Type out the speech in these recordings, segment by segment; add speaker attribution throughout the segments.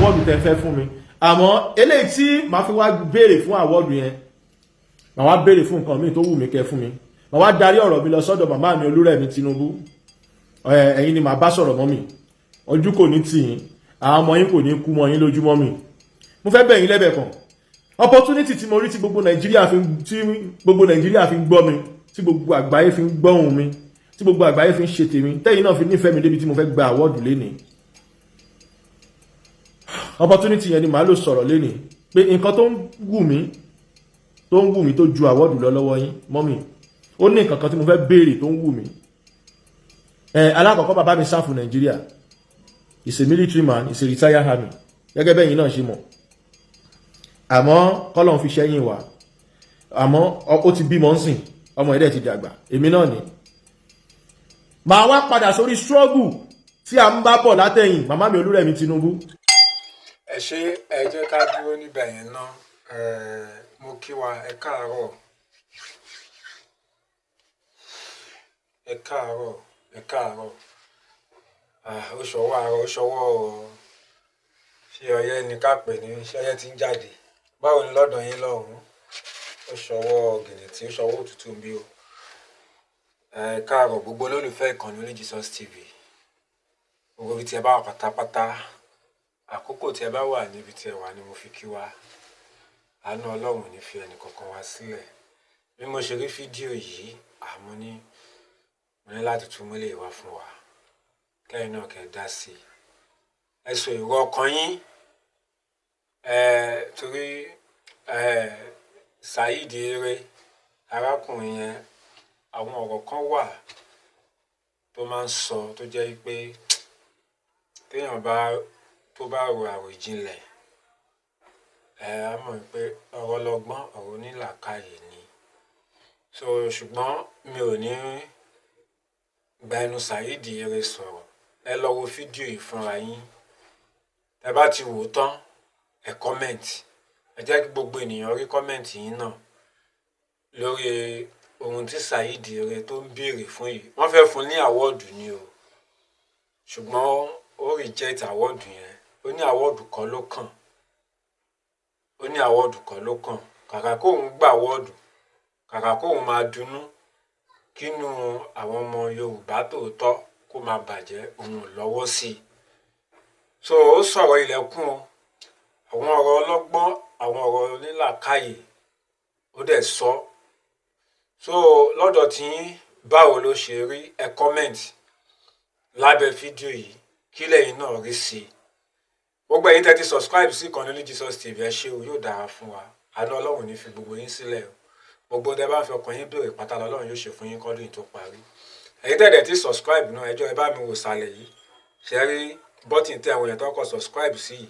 Speaker 1: Award tẹ́ fẹ́ fún mi, àmọ́ eléyìí tí màá fi wá béèrè fún award yẹn, màá wá béèrè fún nǹkan míì tó wù mí kẹ́ fún mi. Màá wá darí ọ̀rọ̀ mi lọ sọ́dọ̀ màmá mi Olúrẹ̀mí Tinubu. Ẹ̀yin ni màá bá sọ̀rọ̀. Mọ́ mi, ojú kò ní tì yín, àwọn ọmọ yín kò ní kú mọ́ yín lójúmọ́ mi. Mo fẹ́ bẹ̀ yín lẹ́bẹ̀ kan. Opportunity tí mo rí tí gbogbo Nàìjíríà fi ń gbọ́ mi, tí gbogbo àgbáyé fi ń gbọ́hùn mi, tí gbogbo àgbáyé fi ń ṣe tèmi, tẹ́yìn náà fi nífẹ̀ẹ́ mi débi tí mo fẹ́ gba award lénìí, opportunity yẹn ni màá lò sọ̀rọ̀ lénìí pé nǹkan tó ń wù mí, tó ń wù mí, tó ju award lọ lọ́wọ́ yín, mummy. Ó ní nǹkan kan tí mo fẹ́ béèrè tó ń wù mí. Ẹ alákọ̀ọ́kọ́, bàbá mi serve Nàìjíríà. He's a military man, he's a retired army, gẹ́gẹ́ bẹ́yìn náà ṣe mọ̀. Àmọ́ kọ́lọ́n fi ṣẹ́yìn wá. Àmọ́ ó ti bímọ ń sìn, ọmọ ẹ̀dẹ̀ ti dàgbà. Èmi náà ni màá wá padà sórí struggle tí a ń bá bọ̀ látẹ̀yìn. Màmá mi Olúrẹ̀mí Tinubu.
Speaker 2: Ẹ ṣé, ẹ jẹ́ ká dúró níbẹ̀ yẹn ná. Mo kí wa, ẹ káàárọ̀, ẹ káàárọ̀, ẹ káàárọ̀. Ó ṣọwọ́ àárọ̀, ó ṣọwọ́. Ṣé ọyẹ́ ni ká pè ní? Ṣé ọyẹ́ ti ń jáde? Báwo ni lọ́dọ̀ yín lọ́hùn-ún? Ó ṣọwọ́ gìnìtì, ó ṣọwọ́ òtútù ń bí o. Ẹ káàárọ̀, gbogbo olólùfẹ́ ìkànnì Only Jesus TV, gbogbo ibi tí ẹ bá wà pátápátá, àkókò tí ẹ bá wà, níbi tí ẹ wà ni mo fi kí wa. Àánú Ọlọ́run ò ní fi ẹnì kankan wá sílẹ̀. Bí mo ṣe rí fídíò yìí, àmọ́ ní mo ní láti tún múlẹ̀ wá fún wa, kẹ́yìn náà kẹ́ ẹ dá sí i, ẹ sọ èrò ọkàn yín. Ẹ torí ẹ Saheed Ere, arákùnrin yẹn, àwọn ọ̀rọ̀ kan wà tó máa ń sọ tó jẹ́ pé téèyàn bá tó bá ro àròjinlẹ̀, ẹ á mọ̀ pé ọ̀rọ̀ lọ́gbọ́n, ọ̀rọ̀ onílàákàyè ni. So ṣùgbọ́n mi ò ní gba ẹnu Saheed Ere sọ̀rọ̀. Ẹ lọ wo fídíò yìí fúnra yín. Ẹ bá ti wò ó tán, ẹ comment. Ẹ jẹ́ kí gbogbo ènìyàn rí comment yín náà lórí ohun tí Saheed Ere tó ń béèrè fún yìí. Wọ́n fẹ́ fún ní award ni o, ṣùgbọ́n ó reject award yẹn. Ó ní award kan ló kàn, ó ní award kan ló kàn. Kàkà kóun gba award, kàkà kóun máa dunnú, kínú àwọn ọmọ Yorùbá tòótọ́ kó máa bàjẹ́, òun ò lọ́wọ́ sí i. So ó sọ̀rọ̀ ilẹ̀kùn o, àwọn ọ̀rọ̀ ọlọ́gbọ́n, àwọn ọ̀rọ̀ onílàákàyè, ó dẹ̀ sọ. So lọ́dọ̀ tí, báwo ló ṣe rí? Ẹ comment lábẹ́ fídíò yìí, kí lẹ́yìn náà rí sí i. Gbogbo ẹ̀yin tẹ́ ti subscribe sí ìkànnì Only Jesus TV, ẹ ṣé o, yóò dára fún wa. Àánú Ọlọ́run ní fi gbogbo yín sílẹ̀ o. Gbogbo tẹ́ bá ń fi ọkàn yín béèrè pátá lọ́lọ́run yóò ṣe fún yín kọ́dún yìí tó parí. Ẹ̀yin tẹ́ dẹ̀ ti subscribe náà, ẹjọ́ ẹ bá mi wò sàlẹ̀ yìí, ṣe rí button tẹ àwọn èèyàn tó kọ subscribe sí yìí?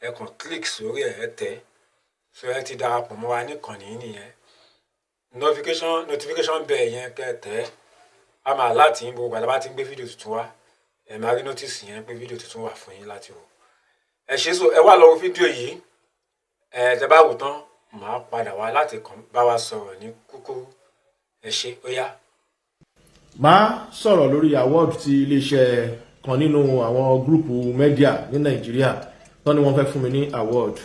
Speaker 2: Ẹ kàn click sórí ẹ̀, ẹ tẹ̀. So ẹ ti darapọ̀ mọ́ wa níkànnì yìí nìyẹn. Notification bell yẹn, kẹ́ ẹ tẹ̀ ẹ́, a máa láti yín. Gbogbo àtàbá ti ń gbé fídíò tuntun wá, ẹ máa rí notice yẹn pé fídíò tuntun wà fún yín láti wò. Ẹ ṣe. So ẹ wá lọ wo fídíò yìí. Ẹ tẹ́ bá wò tán, màá padà wá láti kàn bá wa sọ̀rọ̀ ní kúkúrú. Ẹ ṣé, ó yá.
Speaker 1: Máa sọ̀rọ̀ lórí award tí iléeṣẹ́ kan nínú àwọn group media ní Nàìjíríà tán ni wọ́n fẹ́ fún mi ní award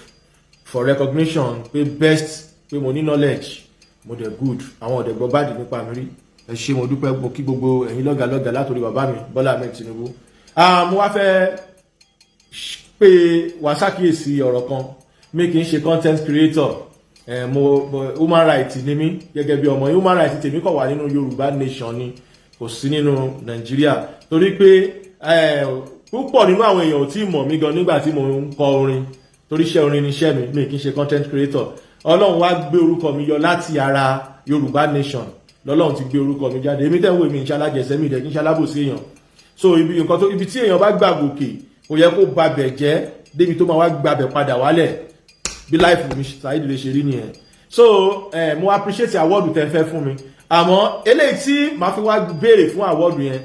Speaker 1: for recognition pé best, pé mo ní knowledge, mo dẹ̀ good. Àwọn ọ̀dẹ̀ gbọ́ báàdì nípa mi rí. Ẹ ṣé, mo dúpẹ́. Mo kí gbogbo ẹ̀yin lọ́gàlọ́gà látòrí bàbá mi Bọ́lá Ahmed Tinubu. Mo wá fẹ́ pé wá ṣàkíyèsí ọ̀rọ̀ kan. Mi kì í ṣe content creator. Mo human right ni mí gẹ́gẹ́ bí ọmọ. Human right tèmi kọ̀ wà nínú Yorùbá nation ni, kò sí nínú Nàìjíríà, torí pé púpọ̀ nínú àwọn èèyàn ò tí ì mọ̀ mí gan nígbà tí mo ń kọ orin, torí iṣẹ́ orin ni iṣẹ́ mi. Mi kì í ṣe content creator. Ọlọ́run wá gbé orúkọ mi yọ láti ara Yorùbá nation lọ́lọ́run ti gbé orúkọ mi jáde. Èmi tẹ́ ń wò mí, ìṣe alájẹsẹ́ mi ìdẹ̀ kí n ṣe alábòsí èèyàn. So ibi nǹkan tó ibi tí èèyàn bá gbà gòkè, kò yẹ kó babẹ̀ jẹ́ débi tó máa wá gbabẹ̀ padà wálẹ̀. Bí life mi Saheed lè ṣe rí nìyẹn. So mo appreciate award tẹ́ fẹ́ fún mi, àmọ́ eléyìí tí màá fi wá béèrè fún award yẹn,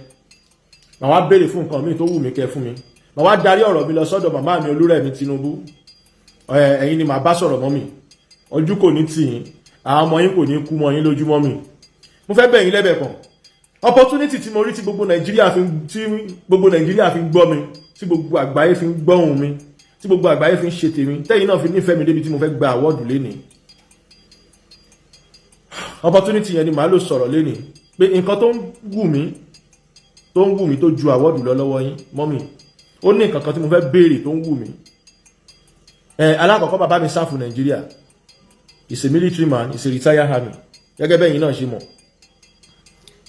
Speaker 1: màá wá béèrè fún nǹkan míì tó wù mí kẹ́ fún mi. Màá wá darí ọ̀rọ̀ mi lọ sọ́dọ̀ màmá mi Olúrẹ̀mí Tinubu. Ẹ̀yin ni màá bá sọ̀rọ̀. Mọ́ mi, ojú kò ní tì yín, àwọn ọmọ yín kò ní kú mọ́ yín lójúmọ́. Mi mo fẹ́ bẹ̀ yín lẹ́bẹ̀ kan. Opportunity tí mo rí tí gbogbo Nàìjíríà fi ń gbọ́ mi, tí gbogbo àgbáyé fi ń gbọ́hùn mi, tí tí gbogbo àgbáyé fi ń ṣe tèmi, tẹ́yìn náà fi nífẹ̀ẹ́ mi débi tí mo fẹ́ gba award lénìí. Opportunity yẹn ni màá lò sọ̀rọ̀ lénìí pé nǹkan tó ń wù mí, tó ń wù mí, tó ju award lọ lọ́wọ́ yín, mummy. Ó ní nǹkan kan tí mo fẹ́ béèrè tó ń wù mí. Ẹ alákọ̀ọ́kọ́, bàbá mi serve Nàìjíríà. Is a military man, is a retired army, gẹ́gẹ́ bẹ́yìn náà ṣe mọ̀.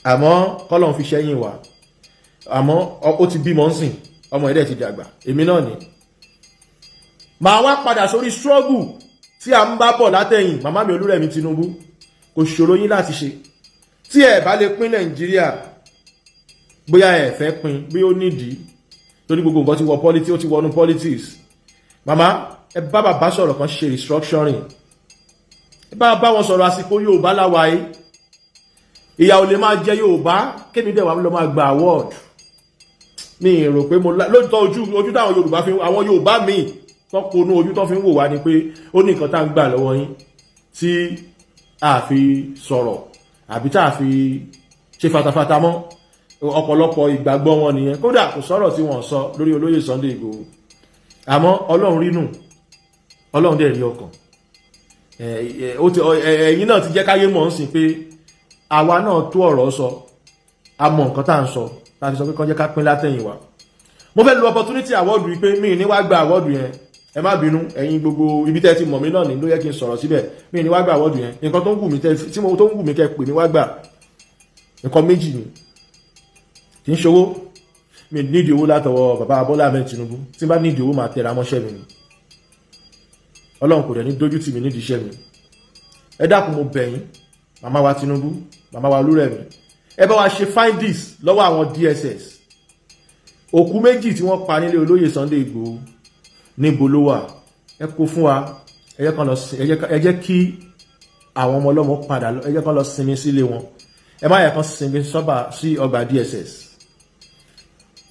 Speaker 1: Àmọ́ kọ́lọ́n fi ṣẹ́yìn wá. Àmọ́ ó ti bímọ ń sìn, ọmọ ẹ̀dẹ̀ ti dàgbà. Èmi náà ni màá wá padà sórí struggle tí a ń bá bọ̀ látẹ̀yìn. Màmá mi Olúrẹ̀mí Tinubu, kò ṣòro yín láti ṣe. Tí ẹ bá lè pín Nàìjíríà, bóyá ẹ fẹ́ pín bí ó nídìí, torí gbogbo nǹkan ti wọ politics, ó ti wọnú politics. Màmá, ẹ bá bàbá sọ̀rọ̀ kan ṣe restructuring. Ẹ bá bá wọn sọ̀rọ̀. Àsìkò Yorùbá láwàáyé, ìyà ò lè máa jẹ Yorùbá, kémi dẹ̀ wà lọ máa gba award. Mi rò pé mo lóòótọ́ ojú táwọn Yorùbá fi, àwọn Yorùbá míì tó ponú, ojú tó fi ń wò wá ni pé ó ní nǹkan tá ń gbà lọ́wọ́ yín tí a fi sọ̀rọ̀ àbí tá a fi ṣe fatafata mọ́. Ọ̀pọ̀lọpọ̀ ìgbàgbọ́ wọn nìyẹn. Kódà kò sọ̀rọ̀ tí wọ́n sọ lórí olóyè Sunday Igboho. Àmọ́ Ọlọ́run rínú, Ọlọ́run dẹ̀ rí ọkàn. Ẹ̀yin náà ti jẹ́ káyé mọ̀ ń sìn pé àwa náà tó ọ̀rọ̀ sọ, a mọ̀ nǹkan tá à ń sọ, tá a fi sọ pé kán jẹ́ ká pín látẹ̀yìn wa. Mo fẹ́ lo opportunity award yìí pé mi ní wá gba award yẹn. Ẹ má bínú, ẹ̀yin gbogbo ibi tẹ́ ti mọ̀ mí náà ní ló yẹ kí n sọ̀rọ̀ síbẹ̀. Mi ní wá gba award yẹn. Nǹkan tó ń wù mí tí mo tó ń wù mí kẹ́ pè mí wá gbà, nǹkan méjì ni. Kì í ṣòwò. Mi nídìí owó látọwọ́ bàbá Bọ́lá Ahmed Tinubu. Tí n bá nídìí owó, máa tẹra mọ́ṣẹ́ mi ni. Ọlọ́run kò dẹ̀ ní dójú tì mí nídìí iṣẹ́ mi. Ẹ dákun, mo bẹ̀ yín, màmá wa Tinubu, màmá wa Olúrẹ̀mí, ẹ bá wa ṣe findings lọ́wọ́ àwọn DSS. Òkú méjì tí wọ́n pa nílé olóyè Sunday Igboho, níbo ló wà? Ẹ kó fún wa. Ẹ jẹ́ kí àwọn ọmọ ọlọ́mọ padà lọ. Ẹ jẹ́ kán lọ sinmi sílé wọn. Ẹ má yẹ kán sinmi sọ́bà sí ọgbà DSS.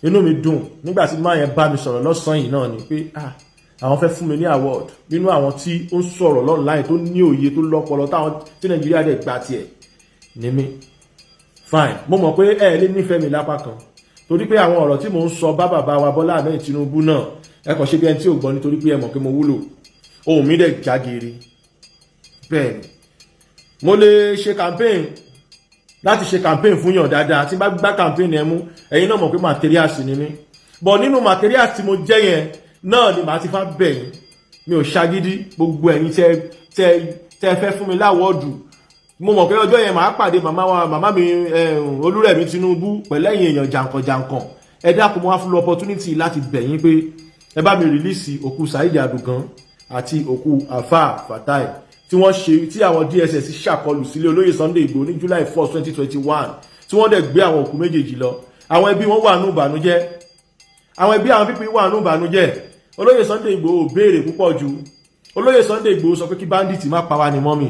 Speaker 1: Inú mi dùn nígbà tí máa yẹn bá mi sọ̀rọ̀ lọ́sàn-án yìí náà ni pé, ah, àwọn fẹ́ fún mi ní award nínú àwọn tí ó ń sọ̀rọ̀ online, tó ní òye, tó lọ́pọlọ, táwọn tí Nàìjíríà dẹ̀ gbà tiẹ̀ ní mi. Fine, mo mọ̀ pé ẹ lè nífẹ̀ẹ́ mi lápá kan, torí pé àwọn ọ̀rọ̀ tí mò ń sọ bá bàbá wa Bọ́lá Ahmed Tinubu náà, ẹ kàn ṣe bí ẹni tí ò gbọ́, nítorí pé ẹ mọ̀ pé mo wúlò, ohùn mi dẹ̀ jágere. Bẹ́ẹ̀ ni, mo lè ṣe campaign, láti ṣe campaign fún yàn dáadáa. Tí bá gbá campaign ẹ mú, ẹ̀yin náà mọ̀ pé materials ni mí. But nínú materials tí mo jẹ́ yẹn náà ni màá ti fà bẹ̀yìn. Mi ò ṣagídí. Gbogbo ẹ̀yin tẹ́ tẹ́ tẹ́ fẹ́ fún mi l'award, mo mọ̀ pé ọjọ́ yẹn màá pàdé màmá wa, màmá mi Olúrẹ̀mí Tinubu, pẹ̀lú ẹ̀yin èèyàn jàǹkànjàǹkàn. Ẹ dákun, mo wá fún opportunity láti bẹ̀yìn pé ẹ bá mi release òkú Saheed Adugan àti òkú Afa Fatai tí wọ́n ṣe, tí àwọn DSS ṣàkọlù sílé olóyè Sunday Igboho ní July 1, 2021, tí wọ́n dẹ̀ gbé àwọn òkú méjèèjì lọ. Àwọn ẹbí wọn wà nù ìbànújẹ́. Àwọn ẹbí àwọn pípín wà nù ìbànújẹ́. Olóyè Sunday Igboho béèrè púpọ̀ ju. Olóyè Sunday Igboho sọ pé kí bandit má pa wá ní. Mummy,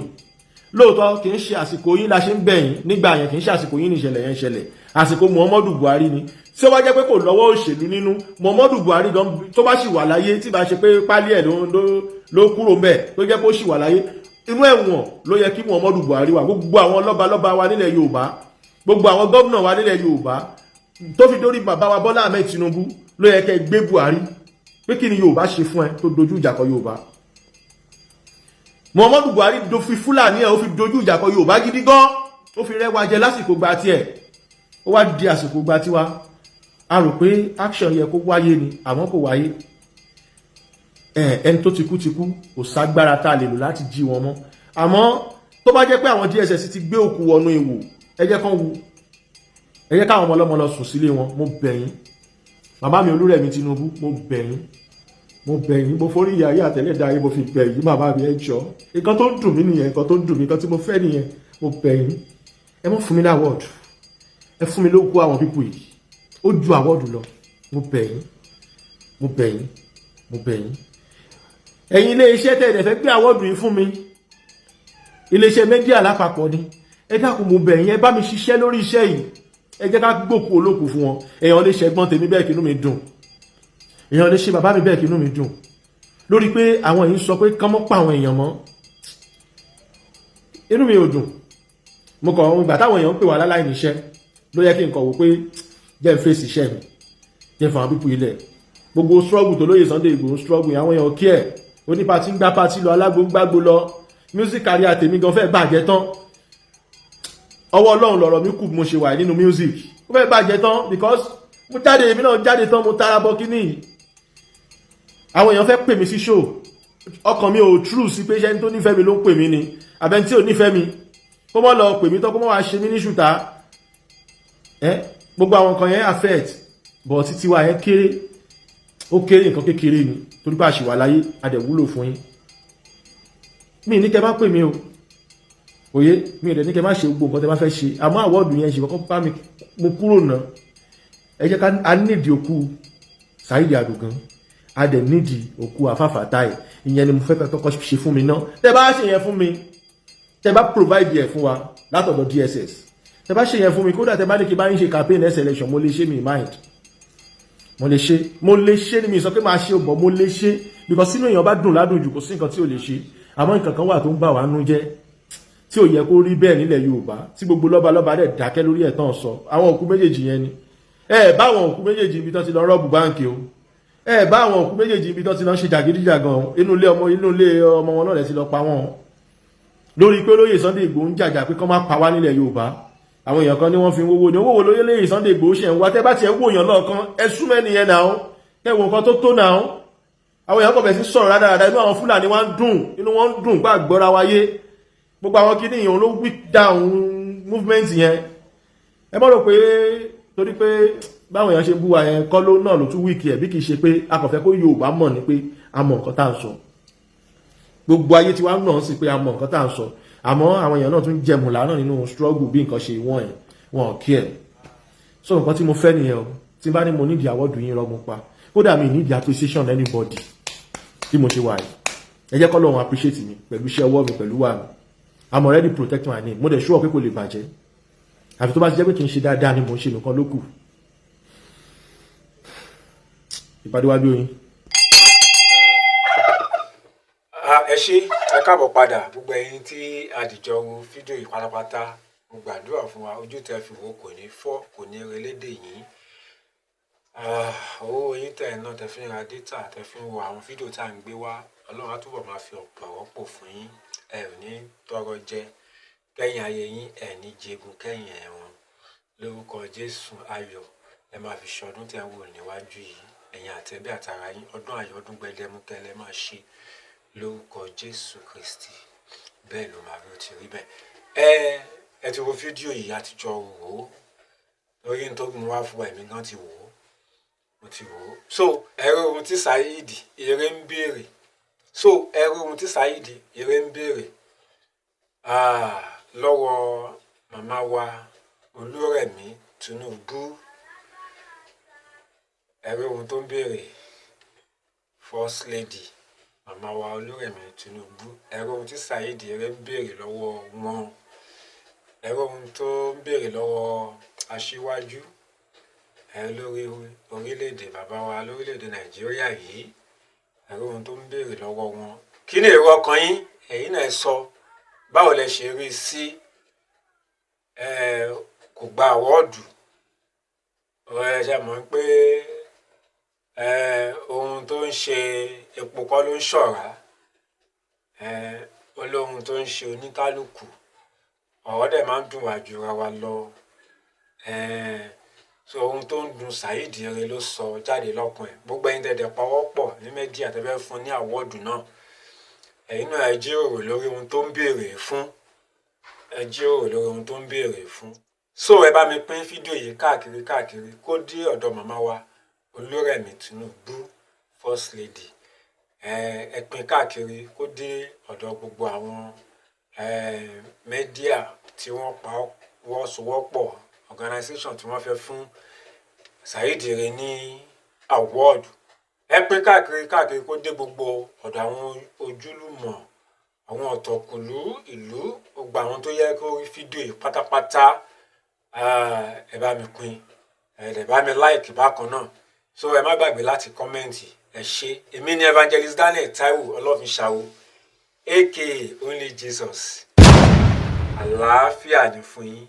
Speaker 1: lóòótọ́ kì í ṣe àsìkò yín la ṣe ń bẹ̀yìn nígbà yẹn, kì í ṣe àsìkò yín ní ìṣẹ̀lẹ̀ yẹn ṣẹlẹ̀. Àsìkò Muhammadu Buhari ni. Tí ó bá jẹ́ pé kò lọ́wọ́ òṣèlú nínú, Muhammadu Buhari gan tó bá sì wà láyé, tí bá ṣe pé pálí ẹ̀ ló kúrò ńbẹ̀, tó jẹ́ pé ó sì wà láyé, inú ẹ̀wọ̀n ló yẹ kí Muhammadu Buhari wà. Gbogbo àwọn lọ́balọ́ba wa nílẹ̀ Yorùbá, gbogbo àwọn gómìnà wa nílẹ̀ Yorùbá, tó fi dórí bàbá wa Bọ́lá Ahmed Tinubu, ló yẹ kẹ́ gbé Buhari pé kí ni Yorùbá ṣe fún ẹ tó dojú ìjà kọ Yorùbá? Muhammadu Buhari do fi Fúlàní ẹ̀, ó fi dojú ìjà kọ Yorùbá gidi gan. Ó fi rẹ́wà jẹ lásìkò gba tiẹ̀. Ó wá di àsìkò gba tiwa, a rò pé action yẹ kó wáyé ni, àmọ́ kò wáyé. Ẹni tó ti kú ti kú, kò ságbára tá a lè lò láti jí wọn mọ́. Àmọ́ tó bá jẹ́ pé àwọn DSS ti gbé òkú wọnú ìwò, ẹ jẹ́ kán wu, ẹ jẹ́ káwọn ọmọ ọlọ́mọ lọ sùn sílé wọn. Mo bẹ̀ yín, màmá mi Olúrẹ̀mí Tinubu, mo bẹ̀ yín, mo bẹ̀ yín, mo forí ìyá ayé àtẹ̀lẹ́dàá ayé, mo fi bẹ̀ yín. Màmá mi, ẹ jọ̀ọ́, nǹkan tó ń dùn mí nìyẹn, nǹkan tó ń dùn mí, nǹkan tí mo fẹ́ nìyẹn. Mo bẹ̀ yín, ẹ má fún mi ní award, ẹ fún mi lókù àwọn people yìí. Ó ju award lọ. Mo bẹ̀ yín, mo bẹ̀ yín, mo bẹ̀ yín. Ẹ̀yin ilé iṣẹ́ tẹ́ ẹ fẹ́ gbé award yìí fún mi, iléeṣẹ́ media lápapọ̀ ni, ẹ dákun, mo bẹ̀ yín, ẹ bá mi ṣiṣẹ́ lórí iṣẹ́ yìí. Ẹ jẹ́ ká gbòkú olókùú fún wọn. Èèyàn lè ṣẹ̀gbọ́n tèmi bẹ́ẹ̀ kí inú mi dùn, èèyàn lè ṣe bàbá mi bẹ́ẹ̀ kí inú mi dùn, lórí pé àwọn yìí sọ pé kán mọ́ pa àwọn èèyàn mọ́. Inú mi ò dùn. Mo kàn ìgbà táwọn èèyàn ń pè wá láláì níṣẹ́ ló yẹ kí n kọ̀ wò pé jẹ́ n fèsì iṣẹ́ mi, jẹ́ n fún àwọn people ilẹ̀. Gbogbo struggle tó lóye Sunday Igboho struggle yẹn, àwọn èèyàn kí ẹ̀ oní party ń gbá party lọ, alágbó ń gbágbó lọ. Music career tèmi gan fẹ́ bàjẹ́ tán. Ọwọ́ Ọlọ́run lọ̀rọ̀ mi kù bí mo ṣe wà nínú music. Ó fẹ́ bàjẹ́ tán because mo jáde, èmi náà jáde tán, mo tara bọ kíní yìí. Àwọn èèyàn fẹ́ pè mí sí show, ọkàn mi ò true sí pé ṣẹ́ni tó nífẹ̀ẹ́ mi ló ń pè mí ni àbẹ́ni tí ò nífẹ̀ẹ́ mi, kó mọ́ lọ pè mí tán, kó mọ́ wá ṣe mí ní ṣùtá. Ẹ́ gbogbo àwọn nǹkan yẹn affect, but títí wa yẹn kéré, ó kéré, nǹkan kékeré ni, torí pé a ṣì wà láyé, a dẹ̀ wúlò fún yín. Mi ní kẹ́ má pè mí o, òye mi ò dẹ̀ ní kẹ́ má ṣe gbogbo nǹkan tẹ́ bá fẹ́ ṣe, àmọ́ award yẹn ṣe kọ́kọ́ bá mi mo kúrò náà. Ẹ jẹ́ ká a nídìí òkú Saheed Adogan, a dẹ̀ nídìí òkú Afáfàtáì. Ìyẹn ni mo fẹ́ kọ́kọ́ ṣe fún mi náà. Tẹ́ bá ṣe yẹn fún mi, tẹ́ bá provide yẹn fún wa látọ̀dọ̀ DSS, tẹ́ bá ṣe yẹn fún mi, kódà tẹ́ bá ní kí bá ń ṣe campaign next election, mo lè ṣe. Mi mind, mo lè ṣe, mo lè ṣe ni. Mi sọ pé máa ṣe bọ̀, mo lè ṣe, because sínú èèyàn bá dùn ládùn jù, kò sí nǹkan tí ò lè ṣe. Àmọ́ nǹkan kan wà tó ń bà wá nú jẹ́ tí ò yẹ kó rí bẹ́ẹ̀ nílẹ̀ Yorùbá, tí gbogbo lọ́balọ́ba dẹ̀ dákẹ́ lórí ẹ̀ tán sọ. Àwọn òkú méjèèjì yẹn ni. Ẹ bá àwọn òkú méjèèjì ibi tán ti lọ rob báǹkì o, ẹ bá àwọn òkú méjèèjì ibi tán ti lọ ṣe jàgídíjàgan. Inú ilé ọmọ wọn náà lẹ ti lọ pa wọn, lórí pé lóye Sunday Igboho ń jàjà pé kán má pa wá nílẹ̀ Yorùbá. Àwọn èèyàn kan ní wọ́n fi ń wówó ní owó wo lóye lóye Sunday Igboho ṣe ń wá. Tẹ́ bá tiẹ̀ wò yàn lọ́ọ̀kan, ẹ súnmọ́ ẹnìyẹn náà, kẹ́ wo nǹkan tó tó náà. Àwọn èèyàn kọ̀ bẹ̀ sí sọ̀rọ̀ rádaràda, inú àwọn Fúlàní wá ń dùn, inú wọn ń dùn gbà gbọ́ra wáyé. Gbogbo àwọn kíní yẹn ló weak down movement yẹn. Ẹ mọ̀ rò pé torí pé báwọn èèyàn ṣe bú wa yẹn kọ́ ló náà ló tún weak ẹ̀, bí kì í ṣe pé a kàn fẹ́ kó Yorùbá mọ̀ ní pé a mọ̀ nǹkan tá à ń sọ. Gbogbo ayé tí wàá náà sì pé a mọ̀ nǹkan tá à ń sọ, àmọ́ àwọn èèyàn náà tún jẹmùlá náà nínú struggle bí nǹkan ṣe wọ́n ẹ̀ wọn kí ẹ̀. So nǹkan tí mo fẹ́ nìyẹn o. Tí bá ní mo nídìí award yín, rọ́gbọ́n pa. Kódà mi nídìí appreciation anybody bí mo ṣe wà yìí. Ẹ jẹ́ k'Ọlọ́run appreciate mi pẹ̀lú iṣẹ́ ọwọ́ mi, pẹ̀lú wà mi. I'm already protect my name. Mo dẹ̀ sure pé kò lè bàjẹ́, àfi tó bá ti jẹ́ pé kì í ṣe dáadáa ni mò ń ṣe nìkan ló kù. Ìpàdé wájú yín.
Speaker 2: Ẹ ṣé, ẹ káàbọ̀ padà, gbogbo ẹ̀yin tí àdìjọ wo fídíò yìí pátápátá. Mo gbàdúrà fún wa, ojú tẹ́ fi wò kò ní fọ́, kò ní relédè yín. Owó yín tẹ̀ náà tẹ́ fi ń ra data, tẹ́ fi ń wo àwọn fídíò tá à ń gbé wá, Ọlọ́run á túbọ̀ máa fi ọ̀pọ̀ rọ́pò fún yín. Ẹ ò ní tọrọ jẹ kẹ́yìn ayé yín, ẹ ní jẹgun kẹ́yìn ẹ̀rùn lórúkọ Jésù. Ayọ̀ ẹ máa fi ṣọdún tẹ́ ń wò níwájú yìí, ẹ̀yin àtẹ̀bí àtàrà yín. Ọdún ayọ̀, ọdún gbẹdẹmukẹ lẹ máa ṣe lórúkọ Jésù Kristi. Bẹ́ẹ̀ ló máa rí, ó ti rí bẹ́ẹ̀. Ẹ ti wo fídíò yìí, àtijọ́ wò ó lórí tó mú wá fún ẹ̀mí gan ti wò ó, mo ti wò ó. So ẹ̀rọ ohun tí Saheed Ere ń béèrè, so ẹ̀rọ ohun tí Saheed Ere ń béèrè lọ́wọ́ màmá wa Olúrẹ̀mí Tinubu, ẹ̀rọ ohun tó ń béèrè, First Lady, màmá wa Olúrẹ̀mí Tinubu, ẹ̀rọ ohun tí Saheed Ere ń béèrè lọ́wọ́ wọn, ẹ̀rọ ohun tó ń béèrè lọ́wọ́ aṣíwájú ẹ lórí orílẹ̀-èdè bàbá wa lórílẹ̀-èdè Nàìjíríà yìí, ẹ̀rọ ohun tó ń béèrè lọ́wọ́ wọn. Kí ni èrò ọkàn yín? Ẹ̀yin náà sọ, báwo lẹ ṣe rí sí? Ẹ kò gba award. Ẹ ṣe mọ̀ pé ẹ ohun tó ń ṣe epo kọ́ ló ń ṣọ̀rá ẹ, olóhun tó ń ṣe oníkálukú, ọ̀rọ̀ dẹ̀ máa ń dùn wá jura wa lọ. Ẹ so ohun tó ń dùn Saheed Ere ló sọ jáde lọ́kàn ẹ̀. Gbogbo ẹ̀yin tẹ̀dẹ̀ pawọ́pọ̀ ní media tẹ́ fẹ́ fún ní award náà, ẹ̀yin náà ẹ jíròrò lórí ohun tó ń béèrè fún, ẹ jíròrò lórí ohun tó ń béèrè fún. So ẹ bá mi pín fídíò yìí káàkiri káàkiri kó dé ọ̀dọ̀ màmá wa Olúrẹ̀mí Tinubu, First Lady. Ẹ pín káàkiri kó dé ọ̀dọ̀ gbogbo àwọn media tí wọ́n pa wọ́sowọ́pọ̀, organisation tí wọ́n fẹ́ fún Saheed Ere ní award. Ẹ pín káàkiri káàkiri kó dé gbogbo ọ̀dọ̀ àwọn ojúlùmọ̀, àwọn ọ̀tọ̀kùlú ìlú, gbogbo àwọn tó yẹ kó rí fídíò yìí pátápátá. Ẹ bá mi pín, ẹ dẹ̀ bá mi like bákan náà. So ẹ má gbàgbé láti comment. Ẹ ṣé. Èmi ni Evangelist Daniel Taiwo Ọlọ́finṣàwò, aka Only Jesus. Àlàáfíà ni fún yín.